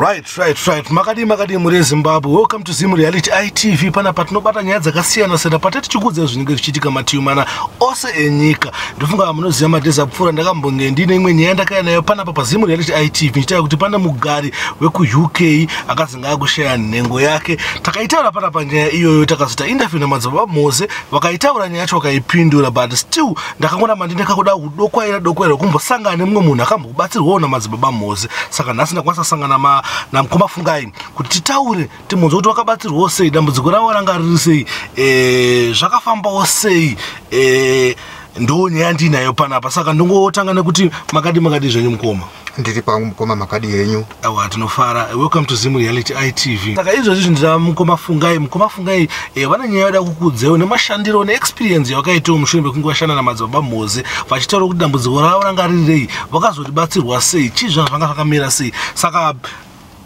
Right. Makadii, makadii muri eZimbabwe? Welcome to Zim Reality ITV. Panapa tinobata nyaya dzakasiyana siyana pate tichikuudza zvinenge zvichiitika mativi mana ose enyika. Ndofunga munoziva, madays apfuura ndakambonge ndine imwe nyaya ndakauya nayo panapa paZim Reality ITV, ndichitaura kuti pane mugari wekuUK akazi ngaakushaya nhengo yake. Takaitaura panapa nyaya iyoyo, takazoita interview namadzibaba Mose, vakaitaura nyaya yacho, vakaipindura, but still ndakangoramba ndine kakuda kudokwaira dokwaira kumbosangana nemumwe munhu akambobatsirwawo namadzibaba Mose. Saka nhasi ndakwanisa kusangana namukoma Fungai kuti titaure, timunzwe kuti vakabatsirwawo sei, dambudziko ravo ranga riri sei, zvakafambawo sei. Ndo nyaya ndinayo panapa. Saka ndongotanga nekuti makadi, makadi zvenyu mukoma? Ndiri pangu mukoma, makadi henyu? Awa, tinofara. Welcome to Zim Reality ITV. Saka izvozvi ndira mukoma Fungai. Mukoma Fungai, vane nyaya yoda kukudzewo nemashandiro neexperience yavakaitawo mushure mekunge vashanda namadzibaba Mose, vachitaura kuti dambudziko ravo ranga riri rei, vakazoribatsirwa sei, chii zvanga zvanga zvakamira sei. Saka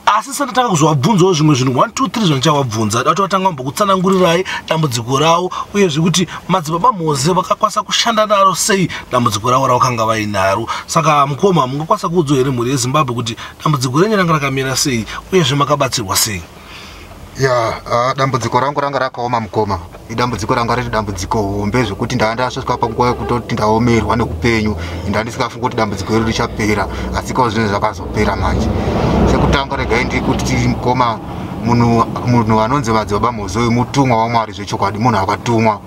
asi sandatanga kuzovabvunzawo zvimwe zvinhu 1 2 3 zvandichavabvunza, da kuti vatanga vambokutsanangurirai dambudziko ravo, uyezve kuti madzibaba Mose vakakwanisa kushanda naro sei dambudziko ravo ravakanga vainaro. Saka mukoma, mungakwanisa kuudzawo here mhuri yeZimbabwe kuti dambudziko renyu ranga rakamira sei, uyezve makabatsirwa sei? Ya, dambudziko rangu ranga rakaoma mukoma. Idambudziko ranga riri dambudziko hombe zvekuti ndaa ndasvika panguva yekutoti ndaomerwa neupenyu. Ndaa ndisingafungi kuti dambudziko iri richapera, asi ko zvinhu zvakazopera manje. Chekutanga, regai ndiri kuti mukoma, munhu anonzi madzibaba Mose uyu mutumwa waMwari zvechokwadi. Munhu akatumwa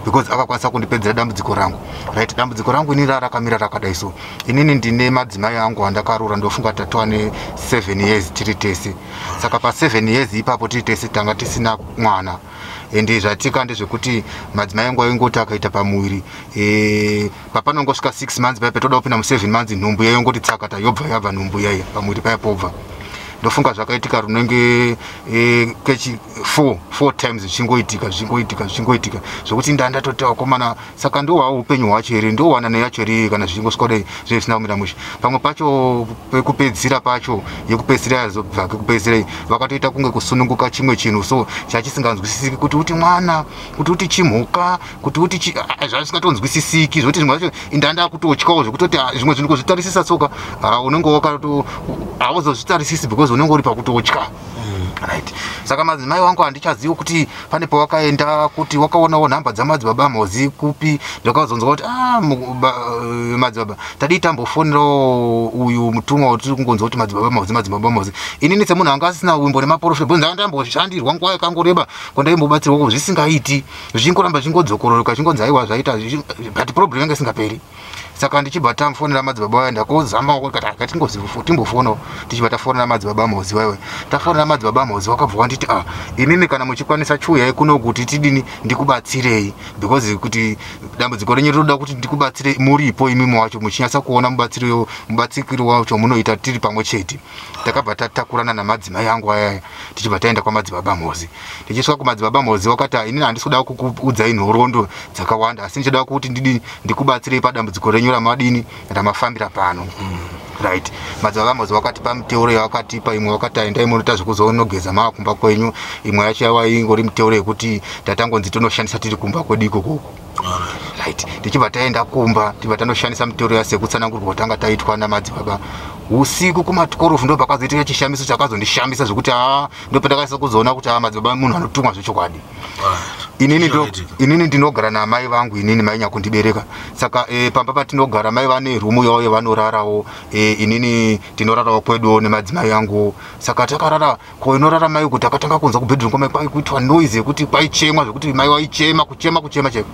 because akakwanisa kundipedzera dambudziko rangu. Right, dambudziko rangu inini rakamira rakadai. So inini ndine madzimai angu andakarora, ndofunga tatova ne7 years tiri tese. Saka pa7 years ipapo tiri tese, tanga tisina mwana. Ende zvatika ndezvekuti madzimai angu aingoti akaita pamuviri, papanongosvika 6 months paya petoda kupinda mu7 months, nhumbu yaingoti tsakata, yobva yabva nhumbu yaiya pamuviri paya pobva. Ndofunga zvakaitika runenge kechi 4 times, zvichingoitika, zvichingoitika, zvichingoitika, zvokuti ndandatoti vakomana, saka ndohwawo upenyu hwacho here, ndowanano yacho here, kana zvichingosvika kudai zvinenge zvisina kumira mushe. Pamwe pacho pekupedzisira pacho, yekupedzisira yazobva kekupedzisira, vakatoita kunge kusununguka chimwe chinhu so chachisinganzwisisiki, kuti uti mwana, kuti uti chimhuka, kuti uti zvazvisingatonzwisisiki, zvokuti zvimwe zvacho indanda kutotyawo, zvekutoti zvimwe zvinhu kuzvitarisisa tsoka unenge wakato hauzozvitarisisi because unenge uri pakutotya. Right, saka madzimai wangu handichazivi kuti pane pawakaenda kuti wakaonawo nhamba dzamadzibaba Mhozi kupi. Ndakazonzwa kuti ah, madzibaba tadii tambofonerawo uyu mutumwa watiri kungonzwa kuti madzibaba Mhozi, madzibaba Mhozi. Inini semunhu anga asina wimbo nemaprofita, because ndanga ndamboshandirwa nguva yakangoreba kwandaimbobatsirwa zvisingaiti, zvichingoramba zvichingodzokororoka, zvichingonzi aiwa zvaita, but problem yanga isingaperi. Saka ndichibva tamufonera madzibaba vaya, ndakozama kati katingotimbofonawo. Tichibva tafonera madzibaba Mhozi vaiwe, tafonera madzibaba Mhozi, wakabva wanditi, "Ah, imimi kana muchikwanisa chiuyai kuno kuti tidini, ndikubatsirei, because kuti dambudziko renyu rinoda kuti ndikubatsirei muripo imimi wacho muchinyatsa kuona mubatsiriro wacho munoita tiri pamwe chete." Takabva tatakurana namadzimai angu ayaya, tichibva taenda kwamadzibaba Mhozi. Tichisvika kumadzibaba Mhozi, wakati, "Ah, inini handisi kuda kukuudzai nhoroondo dzakawanda, asi ndichida kuti ndidini, ndikubatsirei padambudziko renyu ramadini, ramafambira pano." Right, madzibaba Mhozi wakatipa miteuro yawakatipa. Imwe wakati, "Endai munoita zvekuzonogeza mava kumba kwenyu." Imwe yacho yava ingori miteuro yekuti tatangonzi tonoshandisa tiri kumba kwedu ikokoko. Right, tichibva taenda kumba, tibva tanoshandisa miteuro yasekutsanangurwa kwatanga taitwa namadzibaba. Usiku kuma12 ndo pakazoitika chishamiso chakazondishamisa zvekuti haa, ndo pandakaisa kuzoona kuti haa, madzibaba munhu anotumwa zvechokwadi. Inini ndinogara namai vangu, inini mai nyakundibereka. Saka pamba patinogara, mai vane rumu yavo yavanorarawo, inini tinorarawo kweduwo nemadzimai angu. Saka takarara ko inorara mai kuti akatanga kunzwa kubedroom kwamai kwai kuitwa noise yekuti kwaichemwa, zvekuti mai waichema, kuchema, kuchema chaiko.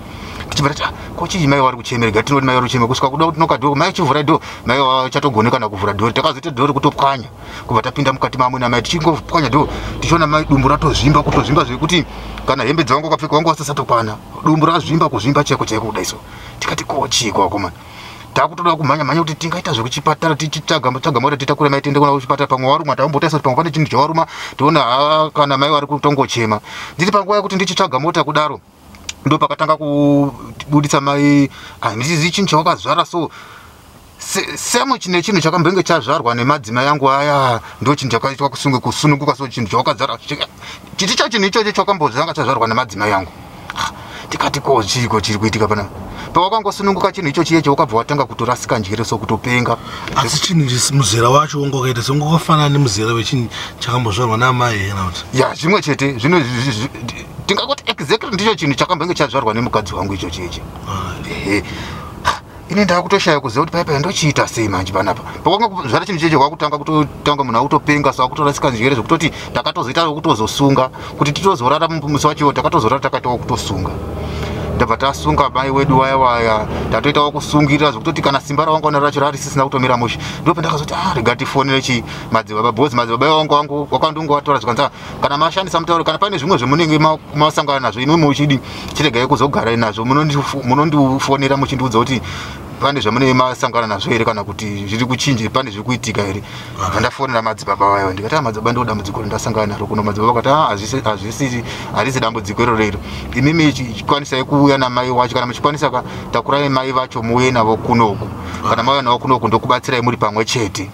Tichibva tati, "Ah, ko chii, mai vari kuchema? Rega tinoti mai vari kuchema." Kusvika kuda kuti noka dhoo, mai chivhurai dhoo, mai vachatogone kana kuvhura dhoo. Takazoita dhoo rekutopwanya, kubva tapinda mukati mamwe namai. Tichingopwanya dhoo, tichiona mai dumbu ratozvimba, kutozvimba zvekuti kana hembe dzavanga wakapfeka wanga wasasatokwana, dumbu razvimba, kuzvimba chaiko chaiko kudai. So tikati, "Ko chii kwakomana?" Takutoda kumhanya mhanya kuti tingaita zvekuchipatara, tichitsvaga tsvaga mota, titakure mai tiende kuna kuchipatara, pamwe warumwa. Takambotarisa kuti pamwe pane chinhu chawaruma, tiona ha, kana mai vari kutongochema. Ndiri panguva yekuti ndichitsvaga mota kudaro, ndo pakatanga kubudisa mai, handizivi chinhu chawakazvara so semo chine chinhu chakambenge chazvarwa nemadzimai angu aya, ndo chinhu chakaitwa kusunge kusununguka. So chinhu chawakazvara chiti cho chinhu ichocho chakambozanga chazvarwa nemadzimai angu. Ah, tikati, "Ko chiiko chiri kuitika pana?" Pawakangosununguka chinhu icho chiyeche, wakabva watanga kutorasika njere, sokutopenga. Asi chinhu muzera wacho wanga wakaita senge wakafanana nemuzera wechinhu chakambozvarwa naamai here, kana kuti? Ya, zvimwe chete. Zvino tingangoti exactly ndicho chinhu chakambenge chazvarwa nemukadzi wangu icho chiyeche. Ehe, ini ndakutoshaya kuziva kuti paipai ndochiita sei manje panapa. Pakwanga kuzvara chinhu cheche, kwakutanga kutotanga munhu akutopenga, so akutorasika njere, zvekutoti takatozoita kutozosunga kuti titozorara. Musi wacho takatozorara, takaitawo kutosunga. Ndabva tasunga mai wedu waya waya, tatoitawo kusungirira, zvekutoti kana simba rawanga racho rarisisina kutomira mushe. Ndopandakazoti, ah, rega tifonere chi madzibaba, because madzibaba wangu wangu wakandongovatora, zvikanzi, "Ah, kana mashandisa mutauro, kana pane zvimwe zvemunenge masangana nazvo imwe muchidi, chiregai kuzogarai nazvo, munondifonera muchindiudza kuti pane zvamunenge masangana nazvo here, kana kuti zviri kuchinja, pane zviri kuitika here." Bva ndafonera madzibaba vayo, ndikati, "Ah, madzibaba, ndo dambudziko randasangana naro kuno." Madzibaba vakati, "Ah, hazvisi harisi dambudziko iroro iro. Imimi chikwanisai kuuya namai wacho. Kana muchikwanisa ka, takurai mai vacho muuye navo kunoku. Kana mauya navo kunoku, ndokubatsirai muri pamwe chete."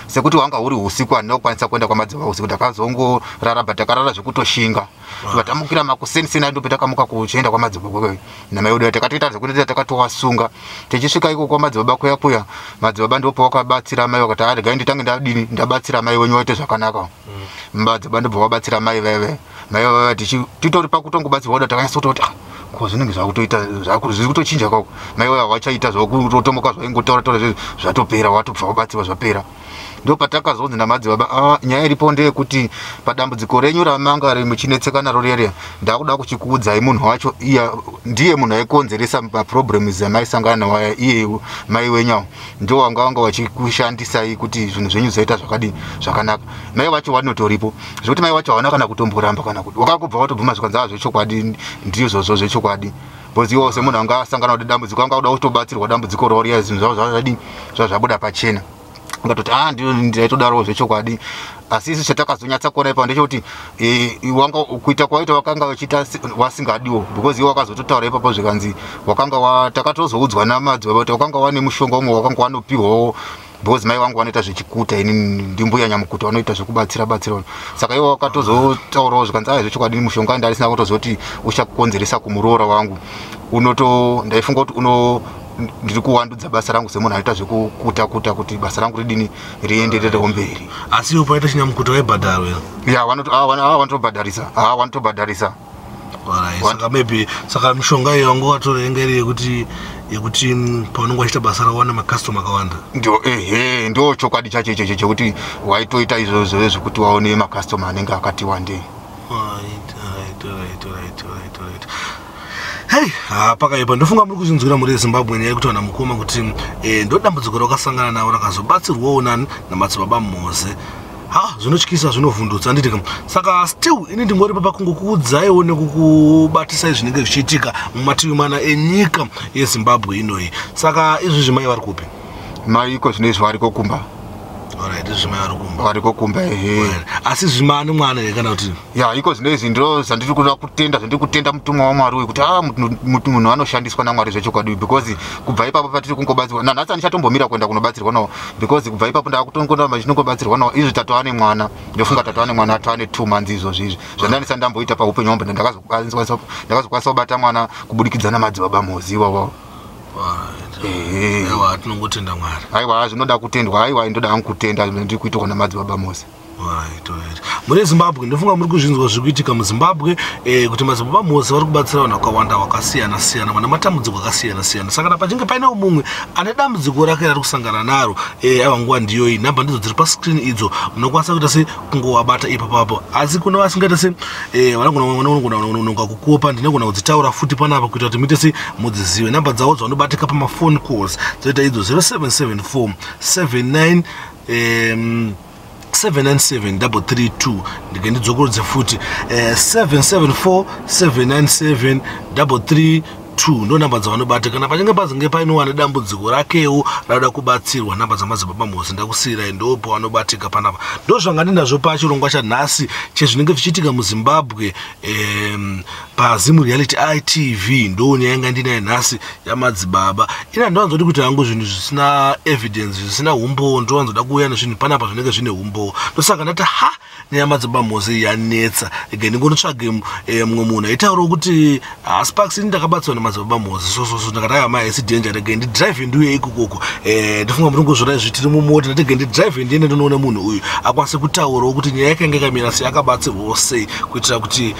Sekuti wanga huri usiku, handina kukwanisa kuenda kwamadzibaba usiku. Ndakazongorara, but takarara zvekutoshinga. Vatamukira makuseniseni, ndo petakamuka kuchienda kwamadzibaba namai wedu. Takatoita zvekutoita, takatowasunga. Tichisvika iko kwamadzibaba kuya kuya, madzibaba ndipo wakabatsira mai. Vakati, "Ah, regai nditange ndadini, ndabatsira mai wenyu waite zvakanaka." Madzibaba ndobva wabatsira mai vaive mai vaive. Titori pakutongobatsirwa kuda, takanyatsa, "Ah, ko zvinenge zvakutoita zviri kutochinja kako." Mai vaive vachaita zvokutotomoka, zvaingotaura taura zvezvo zvatopera, watobva wabatsirwa, zvapera. Ndo patakazonzi namadzibaba, "Ah, nyaya iripo ndeyekuti padambudziko renyu ramanga muchinetseka naro rere, ndakuda kuchikuudzai munhu wacho. Iya ndiye munhu aikonzeresa maproblems amaisangana nawo aya. Iye mai wenyu ndo wanga wanga wachikushandisai kuti zvinhu zvenyu zvaita zvakadini, zvakanaka. Mai vacho vanotoripo." Zvekuti mai vacho havana kana kutomboramba, kana kuti wakangobva watobvuma, zvikanzi, "Ah, zvechokwadi ndizvozvo, zvechokwadi," because iwo semunhu anga asangana nedambudziko, anga kuda kutobatsirwa dambudziko ravo riya, zvinhu zvavo zvadini, zvazvabuda pachena. Ngatoti, "Ah, ndio ndaitodarowo zvechokwadi." Asi isu chatakazonyatsa kuona ipapo ndechekuti wanga kuita kwaita wakanga wachiita wasingadiwo, because iwe wakazototaura ipapo, zvikanzi wakanga takatozoudzwa namadzibaba kuti wakanga wane mushonga umwe wakanga wanopiwawo, because mai vangu vanoita zvechikuta, ini ndimbuya nyamukuta, vanoita zvekubatsira batsira vanhu. Saka iwe wakatozotaurawo, zvikanzi, "Aya, zvechokwadi mushonga ndarisina kutozoti uchakonzeresa kumuroora wangu. Unoto ndaifunga kuti uno ndiri kuwandudza basa rangu semunhu anoita zvekukuta kuta, kuti basa rangu ridini, riendererewo mberi." Asi iwo paita chinyamukuta waibhadharwa? Ya, vanotobhadharisa, vanotobhadharisa. Alright, saka maybe saka mishonga iyo wanga watora inga iri yekuti paunenge wachiita basa rawana makastoma akawanda? Ndio, ehe, ndo chokwadi chacho ichocho chekuti waitoita izvozvo zvekuti waone makastoma anenge akati wandei. Right. Hei, ha, pakaipa. Ndofunga muri kuzvinzwira muri Zimbabwe nyaya yekuti vana mukoma kuti ndo dambudziko rakasangana navo, rakazobatsirwawo nani, namadzibaba Moze. Ha, zvinotyisa, zvinovhundutsa, handiti? Saka still ini ndingori papa kungokuudzaiwo nekukubatisai zvinenge zvichiitika mumativi mana enyika yeZimbabwe inoyi. Saka izvizvi mai vari kupi? Mai iko zvino izvi variko kumba. Alright, izvi mai vari kumba. Variko kumba, ehe. Alright. Asi zvimani mwana here, kana kuti? Ya, iko zvino izvi ndo zvandiri kuda kutenda, zvandiri kutenda mutumwa waMwari uyu, kuti a munhu anoshandiswa naMwari zvechokwadi, because kubva ipapo patiri kungobatsirwa nanhasi, handichatombomira kuenda kunobatsirwa nawo, because kubva ipapo ndakutongoramba ndichinongobatsirwa nawo. Izvi tatova nemwana, ndofunga tatova nemwana, atova ne2 months izvozvo. Izvi zvandandisati ndamboita paupenyu hwangu, ndakazokwanisa kubata mwana kubudikidza namadzibaba Mozi iwawawo. Alright. Ehe. Aiwa, tinongotenda Mwari. Aiwa, zvinoda kutendwa. Aiwa, ndoda hangu kutenda ndiri kuitwa namadzibaba Mozi. Right. Mune Zimbabwe, ndofunga muri kuzvinzwa zviri kuitika muZimbabwe, kuti madzibaba Mozi vari kubatsira vanhu vakawanda vakasiyana siyana vane matambudziko akasiyana siyana. Saka kana pachinge paine mumwe ane dambudziko rake rari kusangana naro, aiwa, nguva ndiyoyi. Nhamba ndidzo dziri pascreen idzo, munokwanisa kuita se kungovabata ipapapo. Asi kune vasingaita se vanogona kukopa, ndinogona kudzitaura futi panapa kuita kuti muite se mudzizive nhamba dzavo dzavanobatika pamafone calls. Dzoita idzo 0774 79 797 332. Ndike ndidzokorodze futi, 774 797 332 ndo namba dzavanobata kana pachinge pazenge painowana dambudziko rakewo rauda kubatsirwa. Namba dzamadzibaba Mozi ndakusiyirai, ndo pavanobatika panapa. Ndo zvanga ndinazvo pachirongwa chanhasi chezvinenge zvichiitika muZimbabwe, paZimu Reality ITV. Ndo nyaya yanga ndinayo nhasi yamadzibaba. Ina ndowanzodi kuti hangu zvinhu zvisina evidence, zvisina umbowo, ndowanzoda kuuya nezvinhu panapa zvinenge zvine umbowo. Ndosaka ndati, ha, Nyaya yamadzibaba Mhozi yanetsa. Ege ndingonotsvage mumwe munhu aitaurawo kuti Sparks, ini ndakabatsirwa nemadzibaba Mhozi, so so so. Ndakati, aiwa, mai, haisi danger, rege ndidrive ndiuye ikokoko. Ndifunga muringozvona izvi, tiri mumota. Ndatege ndidrive ndiende ndinoona munhu uyu akwanise kutaurawo kuti nyaya yake yanga yakamira sei, akabatsirwawo sei, kuitira kuti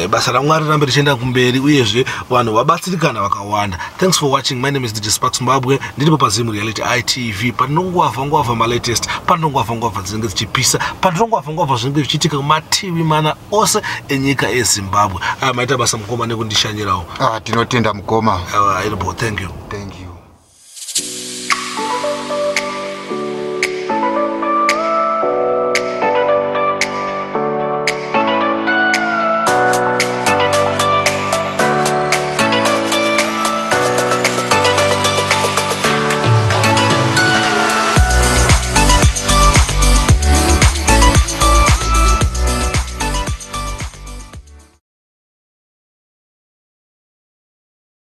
basa raMwari rirambe richienda kumberi, uyezve vanhu vabatsirikana vakawanda. Thanks for watching. My name is DJ Sparks Mbabwe. Ndiripo paZim Reality ITV, patinongwavha ngwavha malatest, patinongwavha ngwavha dzinenge dzichipisa, patinongwavha ngwavha zvinenge zvichiitika kumativi mana ose enyika eZimbabwe. Aya, maita basa mukoma nekundishanyirawo. Ah, tinotenda mukoma. Iripo, thank you. Thank